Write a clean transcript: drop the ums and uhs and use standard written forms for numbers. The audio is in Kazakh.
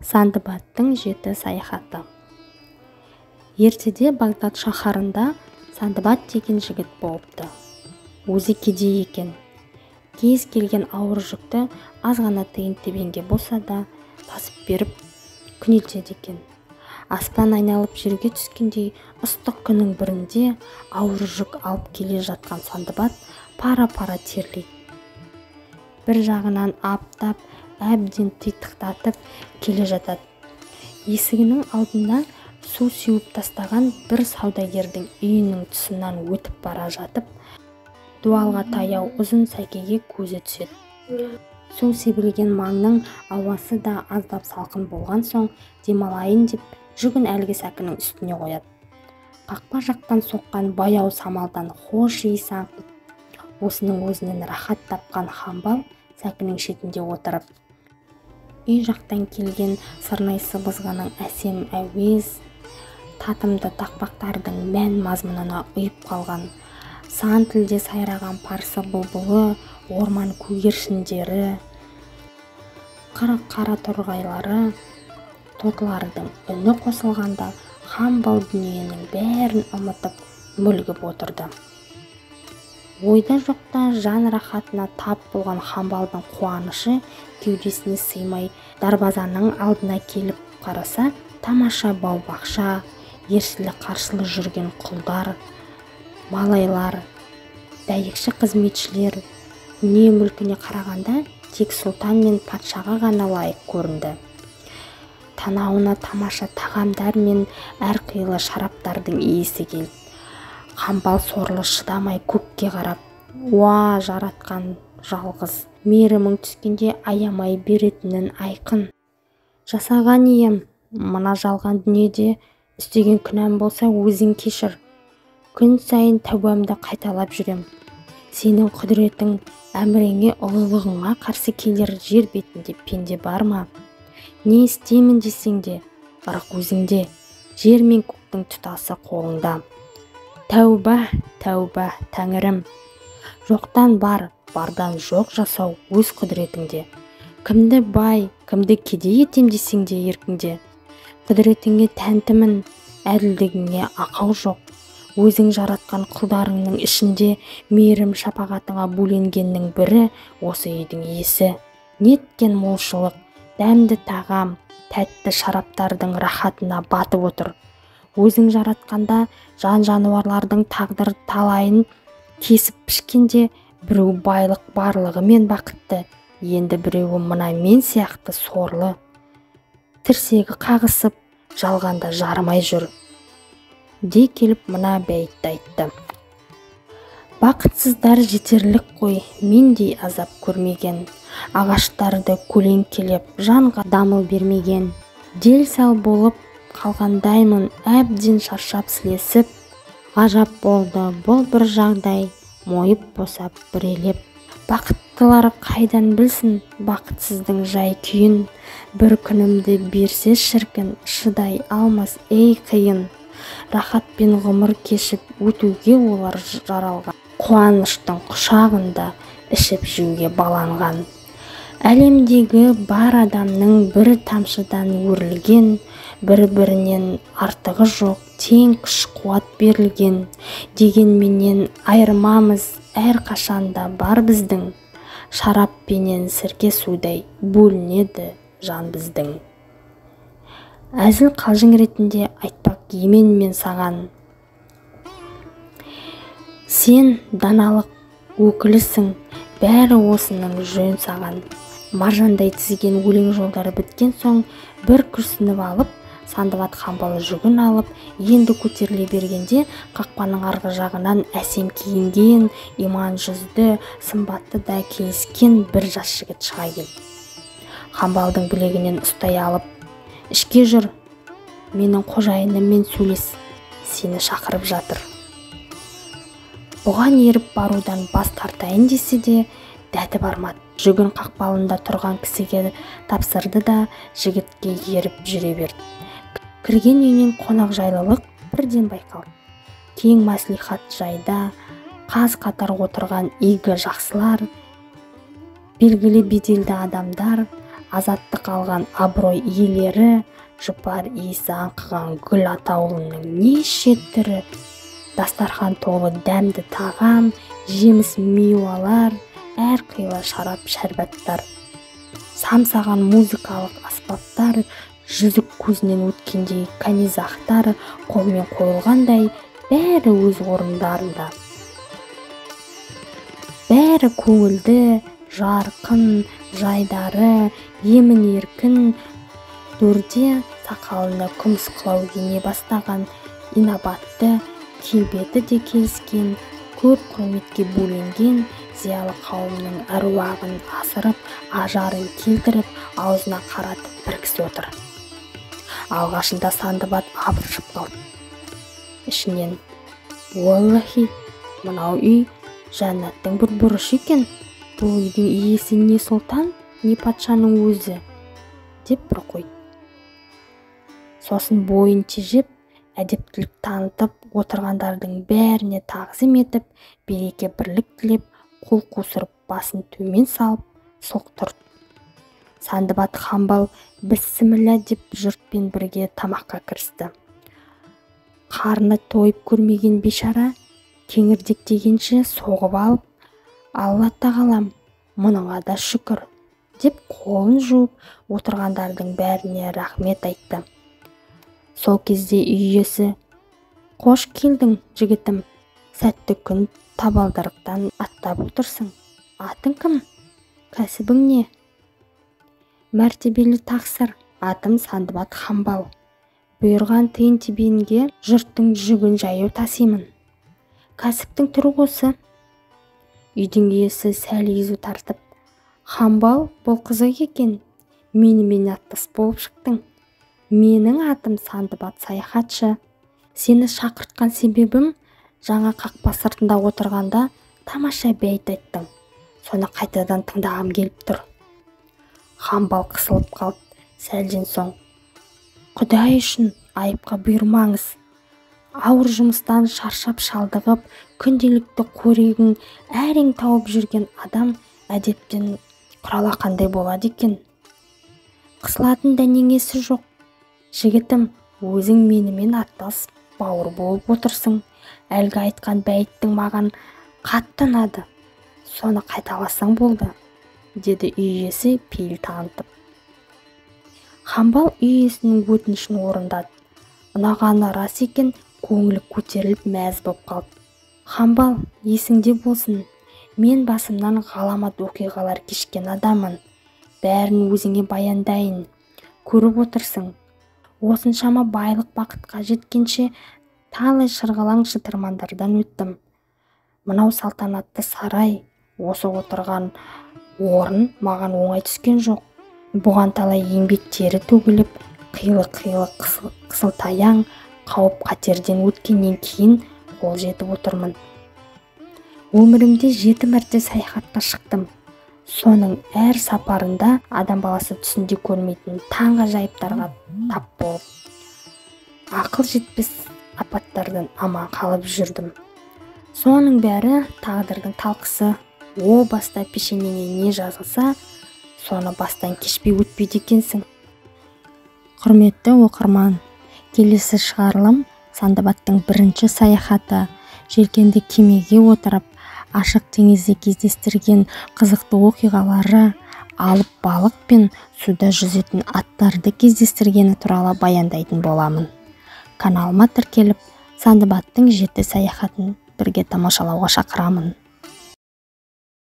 Сандыбадтың жеті саяхаты. Ертеде Бағдат шаһарында Сандыбад деген жігіт болыпты. Өзі кедей екен. Кез келген ауыр жүкті аз ғана тиын-тебенге болса да тасып беріп күнелтеді екен. Аспан айналып жерге түскендей ыстық күннің бірінде ауыр жүк алып келе жатқан Сандыбад пара-пара терлейді. Бір жағынан аптап, әбден титықтатып келе жатады. Есігінің алдында су сеуіп тастаған бір саудагердің үйінің тұсынан өтіп бара жатып, дуалға таяу ұзын сәкіге көзі түседі. Су себілген маңның ауасы да аздап салқын болған соң демалайын деп жүгін әлгі сәкінің үстіне қояды. Қақпа жақтан соққан баяу самалдан хош иіс аңқиды. Осының өзінен рахат тапқан Хамбал сәкінің шетінде отырып, үй жақтан келген сырнай сыбызғының әсем әуез татымды тақпақтардың мән мазмұнына ұйып қалған, сан тілде сайраған парсы бұлбұлы, орман көгершіндері, қыр қараторғайлары, тотылардың үні қосылғанда Хамбал дүниенің бәрін ұмытып мүлгіп отырды. Ойда жоқта жан рахатына тап болған Хамбалдың қуанышы кеудесіне сыймай дарбазаның алдына келіп қараса, тамаша бау-бақша, ерсілі-қарсылы жүрген құлдар, малайлар, дәйекші қызметшілер дүние-мүлкіне қарағанда тек сұлтан мен патшаға ғана лайық көрінді. Танауына тамаша тағамдар мен әрқилы шараптардың иісі келді. Хамбал сорлы шыдамай көкке қарап, «Уа, жаратқан жалғыз, мейірімің түскенде аямай беретінін айқын. Жасаған ием, мына жалған дүниеде істеген күнәм болса өзің кешір. Күн сайын тәубамды қайталап жүрем. Сенің құдіретің, әміріңе, ұлылығыңа қарсы келер жер бетінде пенде бар ма? Не істеймін десең де, ырық өзіңде, жер мен көктің тұтасы қолыңда. Тәуба, тәуба, тәңірім. Жоқтан бар, бардан жоқ жасау өз құдіретіңде. Кімді бай, кімді кедей етем десең де еркіңде. Құдіретіңе тәнтімін, әділдігіңе ақау жоқ. Өзің жаратқан құлдарыңның ішінде мейірім шапағатыңа бөленгеннің бірі осы үйдің иесі. Неткен молшылық, дәмді тағам, тәтті шараптардың рахатына батып отыр. Өзің жаратқанда жан-жануарлардың тағдыр талайын кесіп пішкенде біреу байлық барлығымен бақытты, енді біреуі мына мен сияқты сорлы. Тірсегі қағысып, жалғанда жарымай жүр. Дей келіп мына бәйтті айтты. Бақытсыздар жетерлік қой, мендей азап көрмеген. Ағаштарды көлеңкелеп, жанға дамыл бермеген. Дел сал болып қалғандаймын, әбден шаршап сілесіп. Ғажап болды бұл бір жағдай, мойып босап бірелеп. Бақыттылар қайдан білсін бақытсыздың жай күйін. Бір күнімді берсе шіркін, шыдай алмас ей қиын. Рахатпен ғұмыр кешіп өтуге олар жаралған. Қуаныштың құшағында ішіп жеуге баланған. Әлемдегі бар адамның бір тамшыдан өрілген, бір-бірінен артығы жоқ, тең күш қуат берілген. Дегенменен айырмамыз әрқашанда бар біздің. Шарап пенен сірке судай бөлінеді жан біздің. Әзіл қалжың ретінде айтпақ емен мен саған. Сен даналық өкілісің, бәрі осының жөн саған. Маржандай тізген өлең жолдары біткен соң бір күрсініп алып, Сандыбад Хамбал жүгін алып, енді көтеріле бергенде қақпаның арғы жағынан әсем киінген, иман жүзді, сымбатты да келіскен бір жас жігіт шыға келді. Хамбалдың білегінен ұстай алып, «Ішке жүр, менің қожайыныммен сөйлес, сені шақырып жатыр». Бұған еріп барудан бас тартайын десе де дәті бармады. Жүгін қақпалында тұрған кісіге тапсырды да жігітке еріп жүре берді. Кірген үйінен қонақжайлылық бірден байқалды. Кең мәслихат жайда қаз қатар отырған игі жақсылар, белгілі беделді адамдар, Азаттық алған абырой иелері, жұпар иісі аңқыған гүл атаулының неше түрі, дастархан толы дәмді тағам, жеміс миуалар, әрқилы шарап шәрбаттар, самсаған музыкалық аспаптар, жүзік көзінен өткендей канизақтар қолмен қойылғандай, бәрі өз орындарында. Бәрі көңілді, жарқын, жайдары, емін-еркін. Төрде сақалына күміс қылау ене бастаған, инабатты, келбеті де келіскен, көп құрметке бөленген зиялы қауымның әруағын асырып, ажарын келтіріп, аузына қаратып бір кісі отыр. Алғашында Сандыбат абыржып қалды. Ішінен: "Уаллахи, мынау үй жәннаттың бір бұрышы екен. Бұл үйдің иесі не сұлтан, не патшаның өзі", деп бір қойды. Сосын бойын тежеп, әдептілік танытып, отырғандардың бәріне тағзым етіп, береке бірлік тілеп, қол қусырып, басын төмен салып, сұлқ тұрды. Сандыбат Хамбал бісміллә деп жұртпен бірге тамаққа кірісті. Қарны тойып көрмеген бейшара кеңірдектегенше соғып алып, "Алла тағалам, мұныңа да шүкір", деп қолын жуып, отырғандардың бәріне рахмет айтты. Сол кезде үй иесі: "Қош келдің, жігітім, сәтті күн табалдырықтан аттап отырсың. Атың кім? Кәсібің не?" "Мәртебелі тақсыр, атым Сандыбат Хамбал. Бұйырған тиын-тебенге жұрттың жүгін жаяу тасимын. Кәсіптің түрі осы." Үйдің иесі сәл езу тартып: "Хамбал, бұл қызық екен, менімен аттас болып шықтың. Менің атым Сандыбат саяхатшы. Сені шақыртқан себебім, жаңа қақпа сыртында отырғанда тамаша бәйт айттың. Соны қайтадан тыңдағым келіп тұр." Хамбал қысылып қалды. Сәлден соң: "Құдай үшін айыпқа бұйырмаңыз. Ауыр жұмыстан шаршап шалдығып, күнделікті қорегін әрең тауып жүрген адам әдептен құралақандай болады екен. Қысылатын дәнеңесі жоқ. Жігітім, өзің менімен аттас бауыр болып отырсың. Әлгі айтқан бәйіттің маған қатты ұнады. Соны қайталасаң болды", деді үй иесі пейіл танытып. Хамбал үй иесінің өтінішін орындады. Ұнағаны рас екен, көңілі көтеріліп мәз боп қалды. "Хамбал, есіңде болсын, мен басымнан ғаламат оқиғалар кешкен адаммын. Бәрін өзіңе баяндайын. Көріп отырсың, осыншама байлық бақытқа жеткенше талай шырғалаң шытырмандардан өттім. Мынау салтанатты сарай, осы отырған орын маған оңай түскен жоқ. Бұған талай еңбек тері төгіліп, қилы-қилы қысылтаяң қауіп-қатерден өткеннен кейін қол жетіп отырмын. Өмірімде 7 мәрте саяхатқа шықтым. Соның әр сапарында адам баласы түсінде көрмейтін таңғажайыптарға тап болып, ақыл жетпес апаттардан аман қалып жүрдім. Соның бәрі тағдырдың талқысы. О баста пешенеңе не жазылса, соны бастан кешпей өтпейді екенсің." Құрметті оқырман, келесі шығарылым Сандыбаттың бірінші саяхаты, желкенді кемеге отырып, ашық теңізде кездестірген қызықты оқиғалары, алып балық пен суда жүзетін аттарды кездестіргені туралы баяндайтын боламын. Каналыма тіркеліп, Сандыбаттың 7 саяхатын бірге тамашалауға шақырамын.